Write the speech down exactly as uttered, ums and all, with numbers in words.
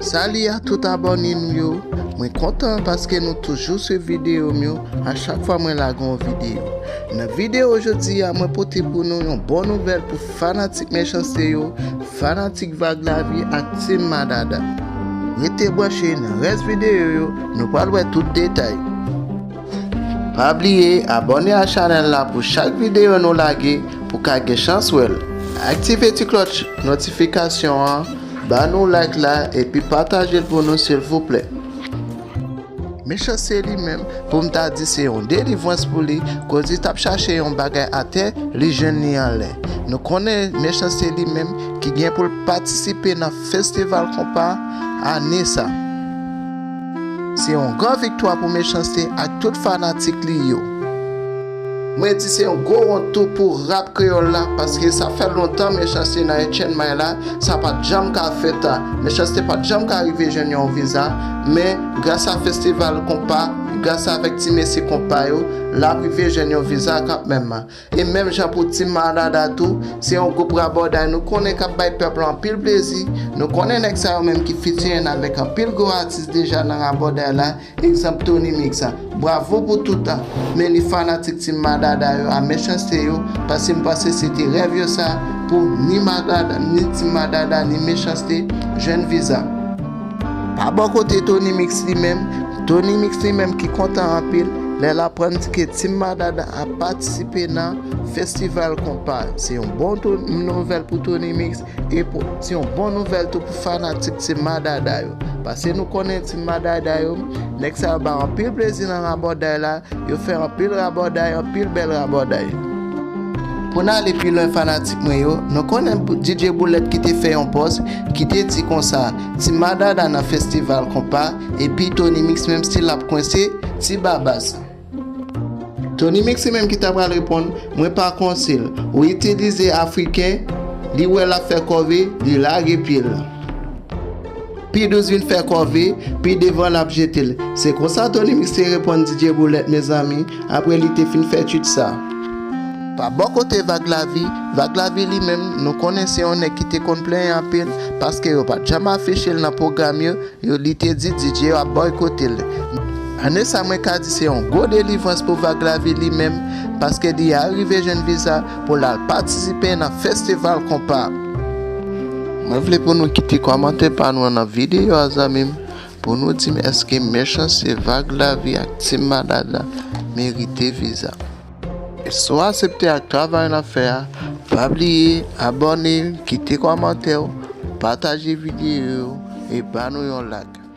Sali a tout abòne nou yo. Mwen kontan paske nou toujou swiv videyo m yo a chak fwa mwen lage yon videyo. Nan videyo jodi a, mwen pote pou nou yon bon nouvèl pou fanatik Mechanste yo, fanatik Vag Lavi ak Team Madada. Rete branche nan rès videyo yo, nou pral wè tout detay. Pa bliye abòne a chanèl la pou chak videyo nou lage pou ka gen chans wè l. Aktive ti klòch notifikasyon an, ba nou like la epi pataje l pou nou silvouplè. Mechanste li menm, pou m ta di se yon delivrans pou li, koz li t ap chache yon bagay atè, li jwenn li anlè. Nou konnen Mechanste li menm ki gen pou l patisipe nan festival konpa ane sa. Se yon gran viktwa pou Mechanste ak tout fanatik li yo. Mwen di se yon gwo wont tou pou rap kreyòl la, paske sa fè lontan Mechanste nan H N M I la, sa pa t janm ka fèt a. Mechanste pa t janm ka rive jwenn yon viza, men gras a festival konpa, gras avèk ti mesye konpa yo, l ap rive jwenn yon viza kanmenm. E menm jan pou Team Madada tou, se yon gwoup rabòday nou konnen k ap bay pèp la anpil plezi. Nou konnen nèg sa yo menm ki fitiryen avèk anpil gwo atis deja nan rabòday la, egzanp Tony Mix. Bravo pou tout a, men ni fanatik Team Madada yo a Mechanste yo, paske m panse se te rèv yo sa pou ni Madada, ni Team Madada, ni Mechanste jwenn viza. Pa bò kote Tony Mix li menm, Tony Mix li menm ki kontan anpil lè l aprann ke Team Madada ap patisipe nan festival konpa. Se yon bon tou- nouvèl pou Tony Mix e pou- se yon bon nouvèl tou pou fanatik Team Madada yo. Paske nou konnen Team Madada yo, nèg sa yo bay anpil plezi nan rabòday la, yo fè anpil rabòday, anpil bèl rabòday. Pou n ale pi lwen fanatik mwen yo, nou konnen D J Boulèt ki te fè yon pòs ki te di konsa, Team Madada nan festival konpa, epi Tony Mix menm still ap kwense Ti Babas. Tony Mix li menm ki ta pral reponn, mwen pa kwense l. Ou itilize Afriken, li wè l ap fè kòve, li lage pye l. Pi douz vin fè kòve, pi devan l ap jete l. Se konsa Tony Mix te reponn D J Boulèt, mezanmi, apre li te fin fè tchit sa. Pa bò kote Vag Lavi, Vag Lavi li menm, nou konnen se yon nèg ki te konn plenyen anpil, paske yo pa t janm afiche l nan pwogram yo, yo, li te di D J yo ap bòykote l. Ane sa mwen ka di se yon gwo delivrans pou Vag Lavi li menm, paske li arive jwenn viza pou l al patisipe nan festival konpa. Mwen vle pou nou kite kòmantè pa nou an nan videyo a, zanmi m, pou nou di m èske Mechanste, Vag Lavi ak Team Madada merite viza. E si w aksepte ak travay n ap fè a, pa bliye abòne, kite kòmantè w, pataje videyo yo e ba nou yon like.